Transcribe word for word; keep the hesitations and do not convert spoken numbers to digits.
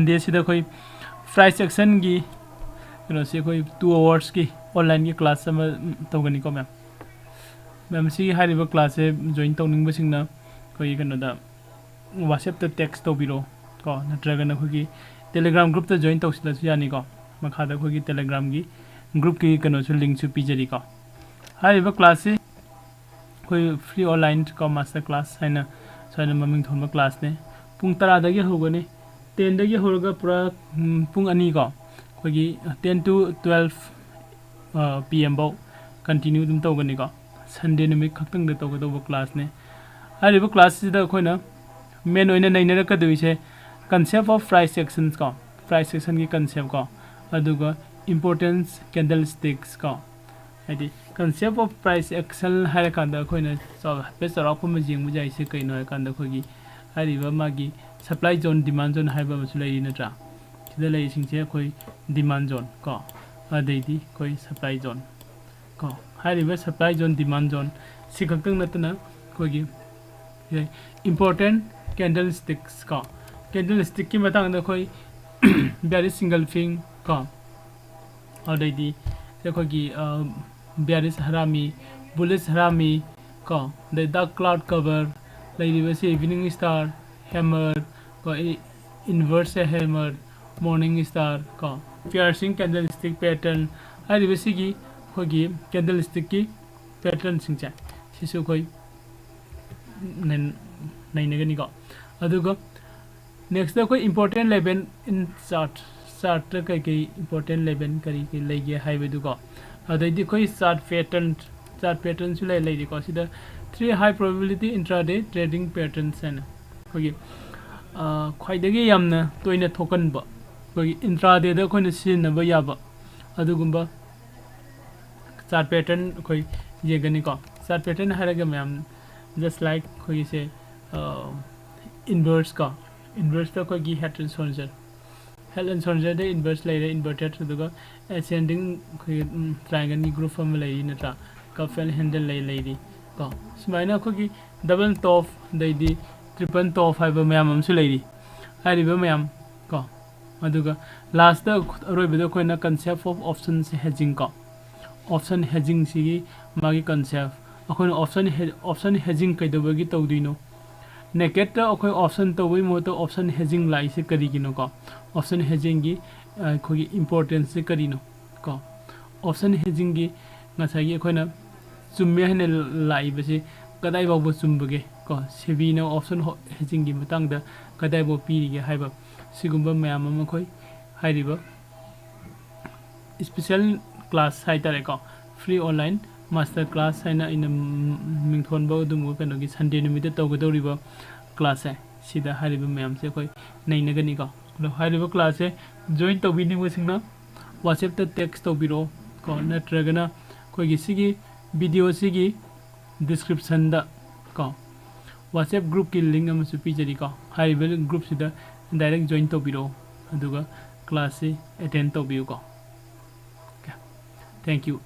ꯁꯟꯗꯦꯁꯤꯗ ꯑꯩꯈꯣꯏ ꯄ꯭ꯔꯥꯏꯁ ꯑꯦꯛꯁꯟꯒꯤ ꯀꯩꯅꯣꯁꯤ ꯑꯩꯈꯣꯏ ꯇꯨ ꯑꯋꯥꯔꯁꯀꯤ ꯑꯣꯟꯂꯥꯏꯟꯒꯤ ꯀ꯭ꯂꯥꯁ ꯑꯃ ꯇꯧꯒꯅꯤꯀꯣ ꯃꯦꯝ꯫ ꯃꯦꯝ, ꯁꯤꯒꯤ ꯍꯥꯏꯔꯤꯕ ꯀ꯭ꯂꯥꯁꯁꯦ ꯖꯣꯏꯟ ꯇꯧꯅꯤꯡꯕꯁꯤꯡꯅ ꯑꯩꯈꯣꯏꯒꯤ ꯀꯩꯅꯣꯗ ꯋꯥꯆꯦꯞꯇ ꯇꯦꯛꯁ ꯇꯧꯕꯤꯔꯣ ꯀꯣ, ꯅꯠꯇ꯭ꯔꯒꯅ ꯑꯩꯈꯣꯏꯒꯤ ꯇꯦꯂꯦꯒ꯭ꯔꯥꯝ ꯒ꯭ꯔꯨꯞꯇ ꯖꯣꯏꯟ ꯇꯧꯁꯤꯜꯂꯁꯨ ꯌꯥꯅꯤꯀꯣ꯫ ꯃꯈꯥꯗ ꯑꯩꯈꯣꯏꯒꯤ ꯇꯦꯂꯦꯒ꯭ꯔꯥꯝꯒꯤ ꯒ꯭ꯔꯨꯞꯀꯤ ꯀꯩꯅꯣꯁꯨ, ꯂꯤꯡꯁꯨ ꯄꯤꯖꯔꯤꯀꯣ꯫ ꯍꯥꯏꯔꯤꯕ ꯀ꯭ꯂꯥꯁꯁꯤ ꯑꯩꯈꯣꯏ ꯐ꯭ꯔꯤ ꯑꯣꯟꯂꯥꯏꯟ ꯀꯣ ꯃꯥꯁꯇꯔ ꯀ꯭ꯂꯥꯁ ꯍꯥꯏꯅ ꯁꯨꯃꯥꯏꯅ ꯃꯃꯤꯡ ꯊꯣꯟꯕ ꯀ꯭ꯂꯥꯁꯅꯦ꯫ ꯄꯨꯡ ꯇꯔꯥꯗꯒꯤ ꯍꯧꯒꯅꯤ꯫ ꯇꯦꯟꯗꯒꯤ ꯍꯧꯔꯒ ꯄꯨꯔꯥ, ꯎꯝ, ꯄꯨꯡ ꯑꯅꯤ ꯀꯣ, ꯑꯩꯈꯣꯏꯒꯤ ten to twelve, ꯑ, P M ꯐꯥꯎ ꯀꯟꯇꯤꯅ꯭ꯌꯨ ꯑꯗꯨꯝ ꯇꯧꯒꯅꯤꯀꯣ꯫ ꯁꯟꯗꯦ ꯅꯨꯃꯤꯠ ꯈꯛꯇꯪꯗ ꯇꯧꯒꯗꯧꯕ ꯀ꯭ꯂꯥꯁꯅꯦ꯫ ꯍꯥꯏꯔꯤꯕ ꯀ꯭ꯂꯥꯁꯁꯤꯗ ꯑꯩꯈꯣꯏꯅ ꯃꯦꯟ ꯑꯣꯏꯅ ꯅꯩꯅꯔꯛꯀꯗꯣꯏꯁꯦ concept of price actions ꯀꯣ, ꯄ꯭ꯔꯥꯏꯁ ꯑꯦꯛꯁꯟꯒꯤ ꯀꯟꯁꯦꯞ ꯀꯣ, ꯑꯗꯨꯒ importance candlesticks ꯀꯣ꯫ ꯍꯥꯏꯗꯤ concept of price action ꯍꯥꯏꯔꯀꯥꯟꯗ ꯑꯩꯈꯣꯏꯅ ꯆꯥꯎ-, ꯍꯥꯏꯐꯦꯠ ꯆꯥꯎꯔꯥꯛꯄ ꯑꯃ ꯌꯦꯡꯕ ꯌꯥꯏꯁꯦ ꯀꯩꯅꯣ ꯍꯥꯏꯔꯀꯥꯟꯗ ꯑꯩꯈꯣꯏꯒꯤ ꯍꯥꯏꯔꯤꯕ ꯃꯥꯒꯤ supply zone, demand zone ꯍꯥꯏꯕ ꯑꯃꯁꯨ ꯂꯩꯔꯤ ꯅꯠꯇ꯭ꯔꯥ? ꯁꯤꯗ ꯂꯩꯔꯤꯁꯤꯡꯁꯦ ꯑꯩꯈꯣꯏ demand zone ꯀꯣ, ꯑꯗꯩꯗꯤ ꯑꯩꯈꯣꯏ supply zone ꯀꯣ꯫ ꯍꯥꯏꯔꯤꯕ supply zone, demand zone ꯁꯤ ꯈꯛꯇꯪ ꯅꯠꯇꯅ ꯑꯩꯈꯣꯏꯒꯤ important candlesticks ꯀꯣ, candlestick ꯀꯤ ꯃꯇꯥꯡꯗ ꯑꯩꯈꯣꯏ bearish engulfing ꯀꯣ, ꯑꯗꯩꯗꯤ ꯑꯩꯈꯣꯏꯒꯤ, ꯑ, bearish ꯍꯔꯥꯃꯤ, bullish ꯍꯔꯥꯃꯤ ꯀꯣ, ꯑꯗꯩ dark cloud cover ꯂꯩꯔꯤꯕꯁꯤ evening star, hammer ꯀꯣ, inverse hammer, morning star ꯀꯣ, piercing candlestick pattern ꯍꯥꯏꯔꯤꯕꯁꯤꯒꯤ ꯑꯩꯈꯣꯏꯒꯤ candlestick ꯀꯤ pattern ꯁꯤꯡꯁꯦ ꯁꯤꯁꯨ ꯑꯩꯈꯣꯏ ꯅꯩ-, ꯅꯩꯅꯒꯅꯤꯀꯣ꯫ ꯑꯗꯨꯒ next ꯑꯩꯈꯣꯏ important level in chart, chart ꯇ ꯀꯩꯀꯩ important level ꯀꯔꯤ ꯀꯔꯤ ꯂꯩꯒꯦ ꯍꯥꯏꯕꯗꯨꯀꯣ꯫ ꯑꯗꯩꯗꯤ ꯑꯩꯈꯣꯏ chart pattern, chart pattern ꯁꯨ ꯂꯩ, ꯂꯩꯔꯤꯀꯣ꯫ ꯁꯤꯗ three high probability intraday trading patterns ꯍꯥꯏꯅ ꯑꯩꯈꯣꯏꯒꯤ, ꯑ, ꯈ꯭ꯋꯥꯏꯗꯒꯤ ꯌꯥꯝꯅ ꯇꯣꯏꯅ ꯊꯣꯛꯀꯟꯕ, ꯑꯩꯈꯣꯏꯒꯤ intraday ꯗ ꯑꯩꯈꯣꯏꯅ ꯁꯤꯖꯤꯟꯅꯕ ꯌꯥꯕ ꯑꯗꯨꯒꯨꯝꯕ chart pattern ꯑꯩꯈꯣꯏ ꯌꯦꯡꯒꯅꯤꯀꯣ꯫ Chart pattern ꯍꯥꯏꯔꯒ ꯃꯌꯥꯝ just like ꯑꯩꯈꯣꯏꯒꯤꯁꯦ, ꯑ, inverse ꯀꯣ, inverse ꯇ ꯑꯩꯈꯣꯏꯒꯤ head and shoulder, head and shoulder the inverse ꯂꯩꯔꯦ, inverted, ꯑꯗꯨꯒ ascending ꯑꯩꯈꯣꯏꯒꯤ, ꯎꯝ, triangle ꯒꯤ group ꯑꯃ ꯂꯩꯔꯤ ꯅꯠꯇ꯭ꯔꯥ? Cup and handle ꯂꯩ, ꯂꯩꯔꯤ ꯀꯣ꯫ ꯁꯨꯃꯥꯏꯅ ꯑꯩꯈꯣꯏꯒꯤ double top ꯑꯗꯩꯗꯤ triple top ꯍꯥꯏꯕ ꯃꯌꯥꯝ ꯑꯃꯁꯨ ꯂꯩꯔꯤ꯫ ꯍꯥꯏꯔꯤꯕ ꯃꯌꯥꯝ ꯀꯣ, ꯑꯗꯨꯒ ꯂꯥꯁꯇ ꯑꯔꯣꯏꯕꯗ ꯑꯩꯈꯣꯏꯅ concept of option hedging ꯀꯣ, option hedging ꯁꯤꯒꯤ ꯃꯥꯒꯤ concept, ꯑꯩꯈꯣꯏꯅ option option hedging ꯀꯩꯗꯧꯕꯒꯤ ꯇꯧꯗꯣꯏꯅꯣ? ꯅꯦꯀꯦꯠꯇ ꯑꯩꯈꯣꯏ option ꯇꯧꯕꯒꯤ ꯃꯍꯨꯠꯇ option hedging ꯂꯥꯛꯏꯁꯦ ꯀꯔꯤꯒꯤꯅꯣ ꯀꯣ? Option hedging ꯒꯤ ꯑꯩꯈꯣꯏꯒꯤ importance ꯁꯦ ꯀꯔꯤꯅꯣ ꯀꯣ? Option hedging ꯒꯤ ꯉꯁꯥꯏꯒꯤ ꯑꯩꯈꯣꯏꯅ ꯆꯨꯝꯃꯦ ꯍꯥꯏꯅ ꯂꯥꯛꯏꯕꯁꯤ ꯀꯗꯥꯏ ꯐꯥꯎꯕ ꯆꯨꯝꯕꯒꯦ ꯀꯣ? ꯁꯦꯕꯤꯅ option hedging ꯒꯤ ꯃꯇꯥꯡꯗ ꯀꯗꯥꯏ ꯐꯥꯎ ꯄꯤꯔꯤꯒꯦ ꯍꯥꯏꯕ, ꯁꯤꯒꯨꯝꯕ ꯃꯌꯥꯝ ꯑꯃ ꯑꯩꯈꯣꯏ ꯍꯥꯏꯔꯤꯕ special class ꯍꯥꯏꯇꯥꯔꯦꯀꯣ, free online master class ꯍꯥꯏꯅ ꯑꯩꯅ ꯃꯤꯡꯊꯣꯟꯕ ꯑꯗꯨꯝꯕ ꯀꯩꯅꯣꯒꯤ Sunday ꯅꯨꯃꯤꯠꯇ ꯇꯧꯒꯗꯧꯔꯤꯕ class ꯁꯦ, ꯁꯤꯗ ꯍꯥꯏꯔꯤꯕ ꯃꯌꯥꯝꯁꯦ ꯑꯩꯈꯣꯏ ꯅꯩꯅꯒꯅꯤꯀꯣ꯫ ꯑꯗꯣ ꯍꯥꯏꯔꯤꯕ class ꯁꯦ join ꯇꯧꯕꯤꯅꯤꯡꯕꯁꯤꯡꯅ WhatsApp ꯇ text ꯇꯧꯕꯤꯔꯛꯑꯣ ꯀꯣ, ꯅꯠꯇ꯭ꯔꯒꯅ ꯑꯩꯈꯣꯏꯒꯤ ꯁꯤꯒꯤ video ꯁꯤꯒꯤ description ꯗ ꯀꯣ WhatsApp group ꯀꯤ link ꯑꯃꯁꯨ ꯄꯤꯖꯔꯤꯀꯣ꯫ ꯍꯥꯏꯔꯤꯕ group ꯁꯤꯗ direct join ꯇꯧꯕꯤꯔꯛꯑꯣ, ꯑꯗꯨꯒ class ꯁꯤ attend ꯇꯧꯕꯤꯌꯨꯀꯣ꯫ Okay, thank you꯫